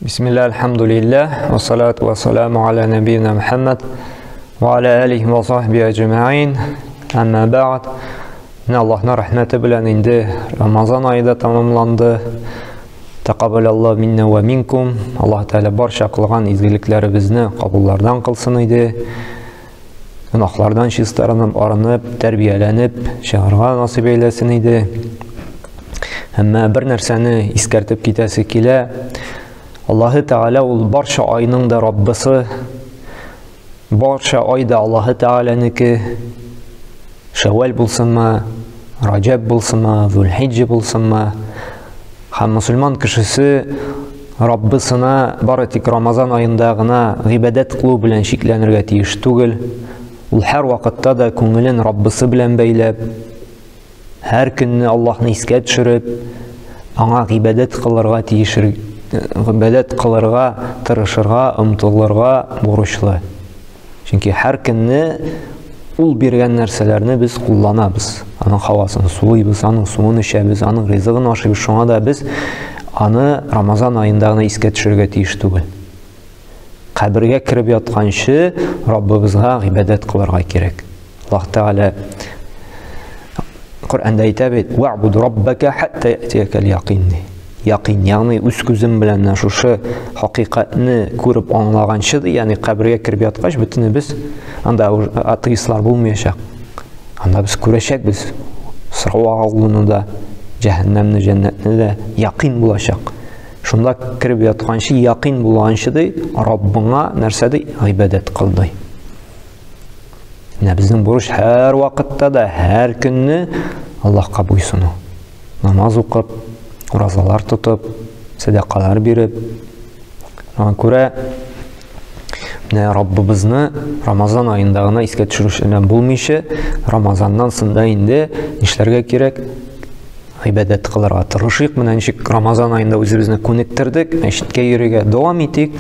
Бисмилла, альхамдулиллах, вассалату вассаламу аля набийна Мухаммад, ва аля алихи ва сахби аджмаин, амма ба'д. Менә Аллаһның рәхмәте белән инде Рамазан ае да тамамланды. Тақаббалаллаһу минна ва минкум. Аллаһ Тәгалә барча кылган изгелекләребезне кабуллардан кылсын иде. Гөнаһлардан чистарынып, арынып, тәрбияләнеп чыгарга насыйп әйләсен иде. Әмма бер нәрсәне искәртеп китәсе килә. Аллаһы Тәгалә ул барча айның да Раббысы. Барча ай да Аллаһы Тәгаләнеке. Шәвәл булсынмы, Раҗәб булсынмы, Зулхиҗҗә булсынмы. Һәм мусульман кешесе Раббысына бары тик Рамазан аенда гына гыйбадәт кылу белән чикләнергә тиеш түгел. Ул һәр вакытта да күңелен Раббысы белән бәйләп, һәр көнне Аллаһны искә төшереп, аңа гыйбадәт кылырга тиеш, гыйбадәт кылырга тырышырга, омтылырга бурычлы. Чөнки һәр көнне ул биргән нәрсәләрне без кулланабыз. Аның һавасын сулыйбыз, аның суын эчәбез, аның ризыгын ашыйбыз. Шуңа да без аны Рамазан аенда гына искә төшерергә тиеш түгел. Кабергә кереп ятканчы Раббыбызга гыйбадәт кылырга кирәк. Аллаһ Тәгалә Коръәндә әйтә бит: "Ва'буд раббака хатта я'тиякал яқин" ди. Яқин, ягъни үз күзем белән менә шушы хакыйкатьне күреп аңлаганчы, ди, ягъни кабергә кереп яткач, бөтенебез анда атеистлар булмаячак. Анда без күрәчәкбез сорау алуны да, җәһәннәмне, җәннәтне дә яқин булачак. Шунда кереп ятканчы, яқин булганчы ди, Раббыңа нәрсә ди? Гыйбадәт кыл ди. Менә безнең бурыч һәр вакытта да, һәр көнне Аллаһка буйсыну. Намаз укып, уразалар тотып, сәдакалар биреп. Шуңа күрә менә Раббыбызны Рамазан аенда гына искә төшерүчеләр булмыйча, Рамазаннан соң да инде нишләргә кирәк? Гыйбадәт кылырга тырышыйк. Менә ничек Рамазан аенда үзебезне күнектердек, мәчеткә йөрергә дәвам итик,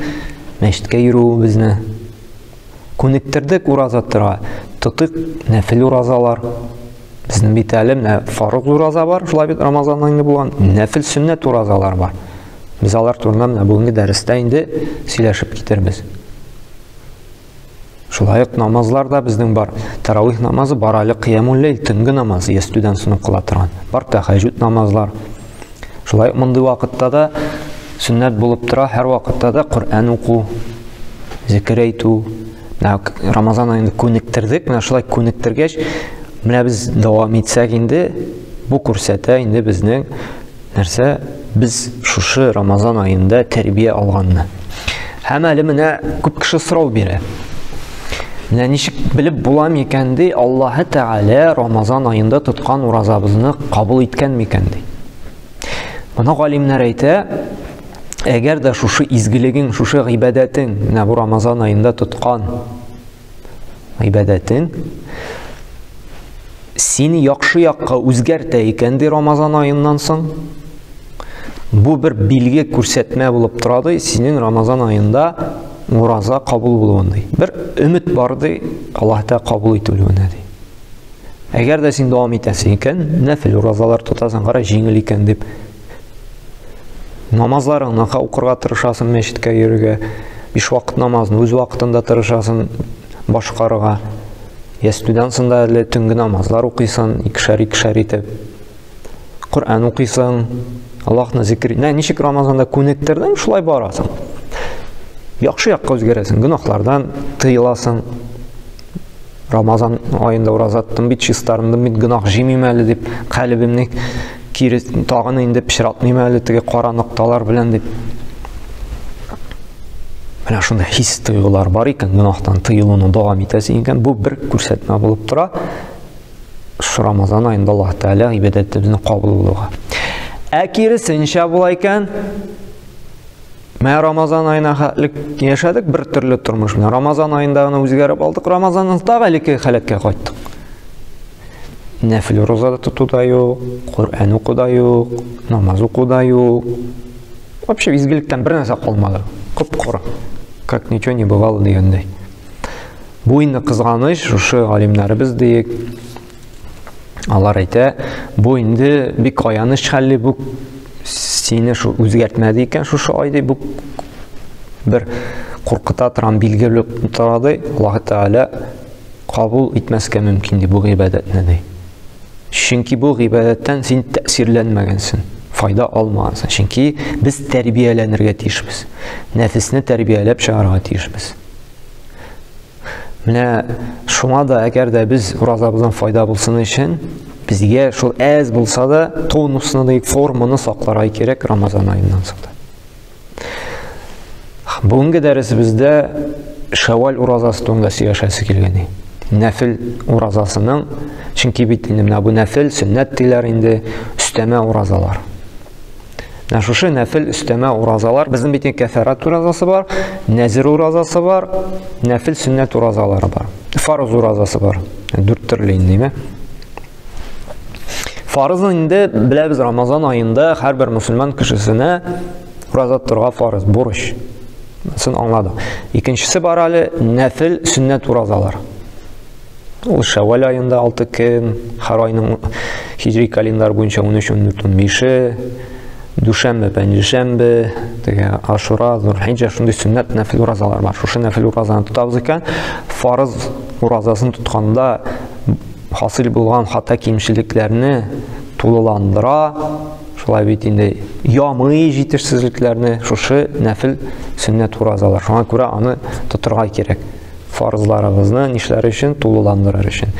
мәчеткә йөрүебезне. Күнектердек ураза тора. Тотыйк нәфил уразалар. Безнең бит әле менә фарыз ураза бар, шулай бит Рамазан аенда булган нәфил сөннәт уразалар бар. Без алар турында менә бүгенге дәрестә инде сөйләшеп китербез. Шулай ук намазлар да безнең бар. Таравих намазы бар әле, кыямул ләйл, төнге намаз, ястүдән соң укыла торган. Бар тәһәҗҗүд намазлар. Шулай ук мондый вакытта да сөннәт булып тора, һәр вакытта да Коръән уку, зикер әйтү. Менә Рамазан аенда күнектердек, менә шулай күнектергәч, менә без дәвам итсәк инде, бу күрсәтә инде безнең нәрсә, без шушы Рамазан аенда тәрбия алганны. Һәм әле менә күп кеше сорау бирә. Менә ничек белеп була микән ди, Аллаһы Тәгалә Рамазан аенда тоткан уразабызны кабул иткән микән ди. Моны галимнәр әйтә, әгәр дә шушы изгелегең, шушы гыйбадәтең, менә бу Рамазан аенда тоткан гыйбадәтең сине яхшы якка үзгәртә икән ди Рамазан аеннан соң, бу бер билге күрсәтмә булып тора ди, синең Рамазан аенда ураза кабул булуын ди. Бер өмет бар ди, Аллаһ Тәгалә кабул ителүенә ди. Әгәр дә син дәвам итәсең икән, нәфил уразалар тотасың, кара җиңел икән дип. Намазларыңны укырга тырышасың, мәчеткә йөрергә, биш вакыт намазны үз вакытында тырышасың башкарырга. Ястүдән соң да әле төнге намазлар укыйсың, икешәр-икешәр итеп. Коръән укыйсың, Аллаһны зикр. Нә, ничек Рамазанда күнектердең, шулай барасың. Яхшы якка үзгәрәсең, гөнаһлардан тыеласың. Рамазан аенда ураза тоттым бит, чистарындым бит, гөнаһ җимим әле дип, калебемне кире тагын инде пычратмыйм әле теге кара нокталар белән дип. Менә шундый хис тойгылар бар икән, гөнаһтан тыелуны дәвам итәсең икән, бу бер күрсәтмә булып тора. Шу Рамазан аенда Аллаһ Тәгалә гыйбадәтебезне кабул булуга. Ә киресенчә була икән, менә Рамазан аена хәтлек яшәдек бер төрле тормыш белән. Рамазан аенда гына үзгәреп алдык, Рамазаннан тагы элекке халәткә кайттык. Нәфил ураза да тоту да юк, Коръән уку да юк, намаз уку да юк. Вообще изгелектән бер нәрсә калмады. Коп-коры. Как ничего не бывало дигәндәй. Бу инде кызганыч, шушы галимнәребез диек. Алар әйтә, бу инде бик аяныч хәлле, бу сине шу үзгәртмәде икән шушы ай ди, бу Бер куркыта торган билге булып тора ди, Аллаһ Тәгалә кабул итмәскә мөмкин ди бу гыйбадәтне ди. Чөнки бу гыйбадәттән син тәэсирләнмәгәнсең, файда алмагансың. Чөнки без тәрбияләнергә тиешбез. Нәфесне тәрбияләп чыгарга тиешбез. Менә шуңа да әгәр дә без уразабыздан файда булсын өчен, безгә шул әз булса да тонусны ди, форманы сакларга кирәк Рамазан аеннан соң да. Бүгенге дәресебездә Шәвәл уразасы турында сөйләшәсе килгән. Нәфил уразасының, чөнки бит инде менә бу нәфил, сөннәт диләр инде, өстәмә уразалар. Менә шушы нәфил өстәмә уразалар, безнең бит кәфәрат уразасы бар, нәзир уразасы бар, нәфил сөннәт уразалары бар. Фарыз уразасы бар. Дүрт төрле инде, димә. Фарыз инде беләбез Рамазан аенда һәрбер мөселман кешесенә ураза тотарга фарыз, бурыч. Монысын аңладык. Икенчесе бар әле нәфил сөннәт уразалар. Ул Шәвәл аенда 6 көн, һәр айның хиҗри календарь буенча 13, 14, 15-е, дүшәмбе, пәнҗешәмбе, теге Ашура, Зулхиҗҗә шундый сөннәт нәфил уразалар бар. Шушы нәфил уразаны тотабыз икән, фарыз уразасын тотканда хасил булган хата кимчелекләрне тулыландыра, шулай бит инде ямый җитешсезлекләрне шушы нәфил сөннәт уразалар. Шуңа күрә аны тотырга кирәк. Фарызларыбызны нишләр өчен, тулыландырыр өчен.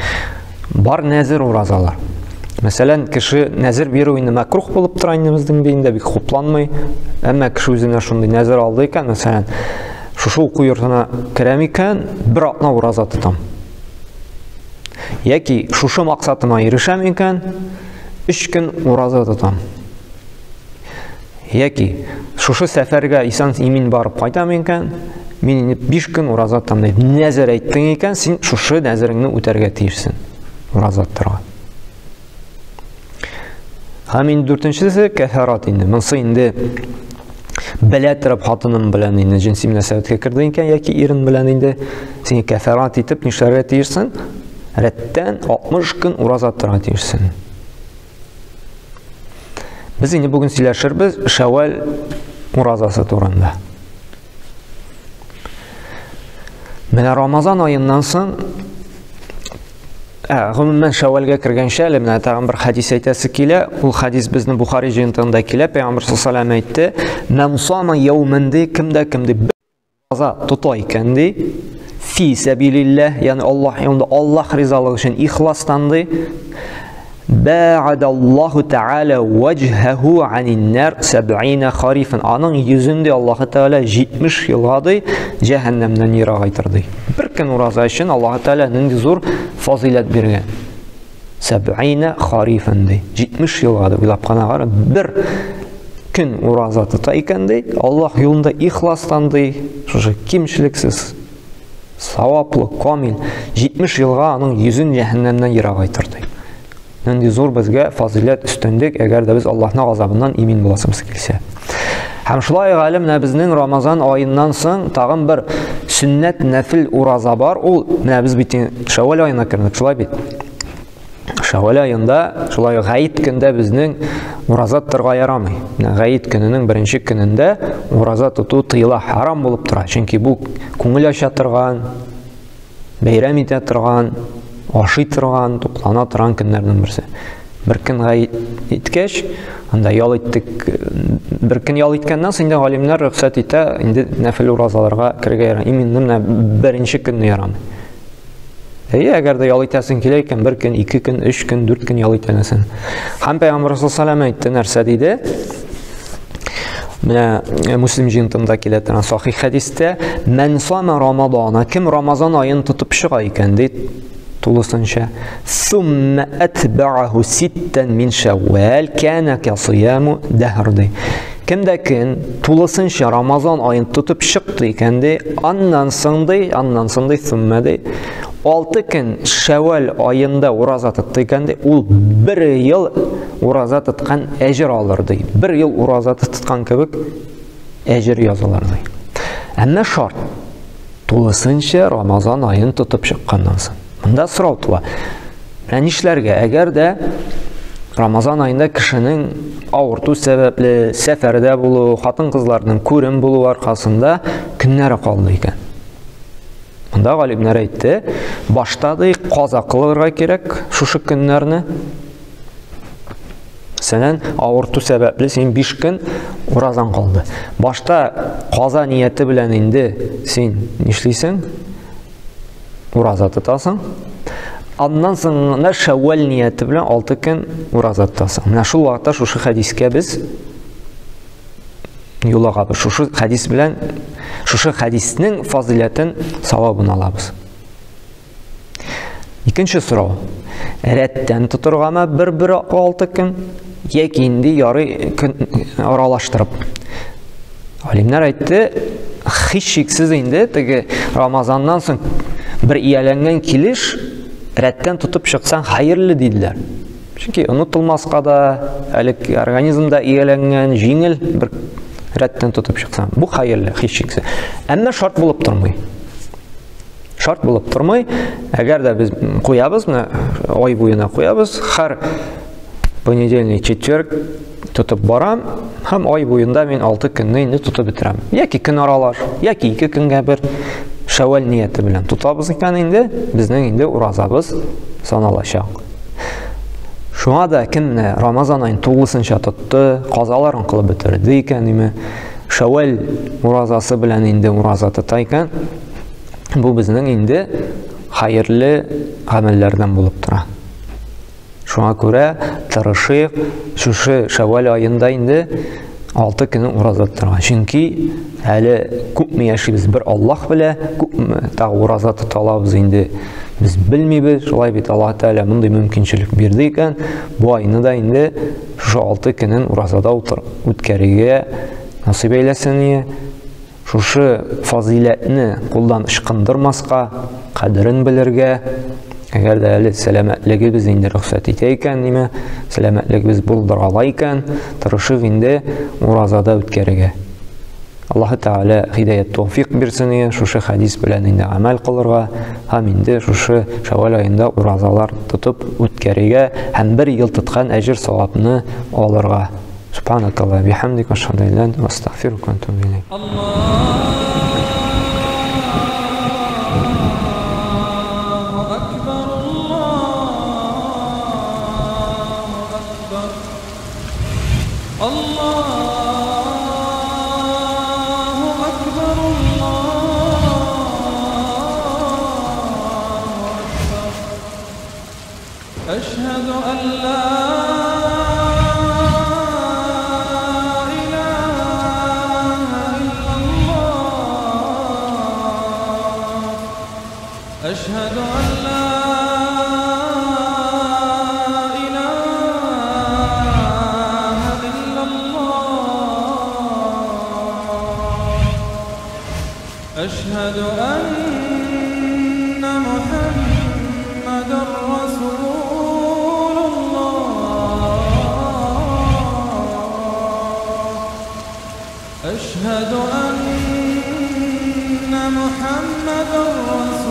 Бар нәзер уразалар. Мәсәлән, кеше нәзер бирү инде мәкрух булып тора инде безнең диндә, бик хупланмый. Әмма кеше үзенә шундый нәзер алды икән, мәсәлән, шушы уку йортына керәм икән, бер атна ураза тотам. Яки шушы максатыма ирешәм икән, 3 көн ураза тотам. Яки шушы сәфәргә исән имин барып кайтам икән, мин инде 5 көн ураза тотам дип нәзер әйттең икән, син шушы нәзереңне үтәргә тиешсең. Ураза тотарга. Һәм инде дүртенчесе кәфәрат инде. Монысы инде белә торып хатыным белән инде җенси мөнәсәбәткә кердең икән яки ирен белән инде син кәфәрат итеп нишләргә тиешсең? Рәттән 60 көн ураза тотарга тиешсең. Без инде бүген сөйләшербез Шәвәл уразасы турында. Менә Рамазан аеннан соң гомумән Шәвәлгә кергәнчә әле менә тагын бер хәдис әйтәсе килә. Ул хәдис безнең Бухари җыентыгында килә. Пәйгамбер саллаллаһу алейһи әйтте: "Мән сама яуман ди, кемдә кем ди ураза тота икән ди, фи сәбилилләһ, ягъни Аллаһ юлында, Аллаһ ризалыгы өчен ихластан ди, Бәгадаллаһу Тәгалә вәҗһәһу анин-нар 70 харифан. Аның йөзен ди Аллаһу Тәгалә 70 елга ди җәһәннәмнән ерагайтыр ди. Бер көн ураза өчен Аллаһу Тәгалә нинди зур фазыйләт биргән. 70 харифан ди. 70 елга ди уйлап кына кара, бер көн ураза тота икән ди, Аллаһ юлында ихластан ди, шушы кимчелексез Саваплы, камил, 70 елга аның йөзен җәһәннәмнән ерагайтыр ди. Нинди зур безгә фазыйләт, өстенлек, әгәр дә без Аллаһның газабыннан имин буласыбыз килсә. Һәм шулай ук әле менә безнең Рамазан аеннан соң тагын бер сөннәт нәфил ураза бар. Ул менә без бит Шәвәл аена кердек, шулай бит. Шәвәл аенда шулай ук гаит көндә безнең ураза тотарга ярамый. Менә гаит көненең беренче көнендә ураза тоту тыела, харам булып тора. Чөнки бу күңел ача торган, бәйрәм итә торган, ашый торган, туклана торган көннәрнең берсе. Бер көн гаит иткәч, анда ял иттек. Бер көн ял иткәннән соң инде галимнәр рөхсәт итә, инде нәфил уразаларга керергә ярамый. Именно менә беренче көнне ярамый. Әйе, әгәр дә ял итәсең килә икән, бер көн, ике көн, өч көн, дүрт көн ял итәсең. Һәм Пәйгамбер саллаллаху әйтте, нәрсә диде? Менә Муслим җыентында килә торган сахих хәдистә, "Мән сама Рамадана", кем Рамазан аен тотып чыга икән, ди, тулысынча. "Сумма атба'аху ситтан мин шәввал, кана касияму даһр", ди. Кем дә кем тулысынча Рамазан аен тотып чыкты икән ди, аннан соң ди, аннан соң ди, сумма ди, 6 көн Шәвәл аенда ураза тотты икән ди, ул бер ел ураза тоткан әҗер алыр ди. Бер ел ураза тоткан кебек әҗер язылыр ди. Әмма шарт тулысынча Рамазан аен тотып чыкканнан соң. Монда сорау туа. Менә нишләргә? Әгәр дә Рамазан аенда кешенең авырту сәбәпле, сәфәрдә булу, хатын-кызларның күрем булу аркасында көннәре калды икән. Монда галимнәр әйтте, башта ди каза кылырга кирәк шушы көннәрне. Мәсәлән, авырту сәбәпле син 5 көн уразаң калды. Башта каза нияте белән инде син нишлисең? Ураза тотасың. Аннан соң гына шәүвәл нияте белән 6 көн ураза тотасың. Менә шул вакытта шушы хәдискә без юлыгабыз. Шушы хәдис белән, шушы хәдиснең фазыйләтен, савабын алабыз. Икенче сорау. Рәттән тотыргамы бер-бер 6 көн яки инде ярый көн аралаштырып? Галимнәр әйтте, һичшиксез инде теге Рамазаннан соң бер ияләнгән килеш рәттән тотып чыксаң хәерле диделәр. Чөнки онытылмаска да, әле организмда ияләнгән, җиңел бер рәттән тотып чыксаң. Бу хәерле, һичшиксез. Әмма шарт булып тормый. Шарт булып тормый. Әгәр дә без куябыз, менә ай буена куябыз, һәр понедельник, четверг тотып барам һәм ай буенда мин 6 көнне инде тотып бетерәм. Яки көн аралаш, яки 2 көнгә бер шәүвәл нияте белән тотабыз икән инде, безнең инде уразабыз саналачак. Шуңа да кем менә Рамазан аен тулысынча тотты, казаларын кылып бетерде икән, име, шәүвәл уразасы белән инде ураза тота икән, бу безнең инде хәерле гамәлләрдән булып тора. Шуңа күрә тырышыйк, шушы шәүвәл аенда инде 6 көн ураза тотарга. Чөнки әле күпме яшибез, бер Аллаһ белә, күпме тагы ураза тота алабыз инде без белмибез. Шулай бит Аллаһ Тәгалә мондый мөмкинчелек бирде икән, бу айны да инде шушы 6 көнен уразада үткәрергә насыйп әйләсен. Шушы фазыйләтне кулдан ычкындырмаска, кадерен белергә, әгәр дә әле сәламәтлегебез инде рөхсәт итә икән, ниме, сәламәтлегебез булдыра ала икән, тырышып инде уразада үткәрергә. Аллаһ Тәгалә һидаят тәүфик бирсен, шушы хәдис белән инде гамәл кылырга һәм инде шушы Шәүвәл аенда уразалар тотып үткәрергә һәм бер ел тоткан әҗер савапны алырга. Субханак Аллаһ бихамдик, ашһаду ан ла илаһа илля анта, астагфирука ва атубу илейк. أشهد أن لا إله إلا الله، أشهد أن لا إله إلا الله، أشهد أن محمدا رسول الله، أشهد أن محمدا رسول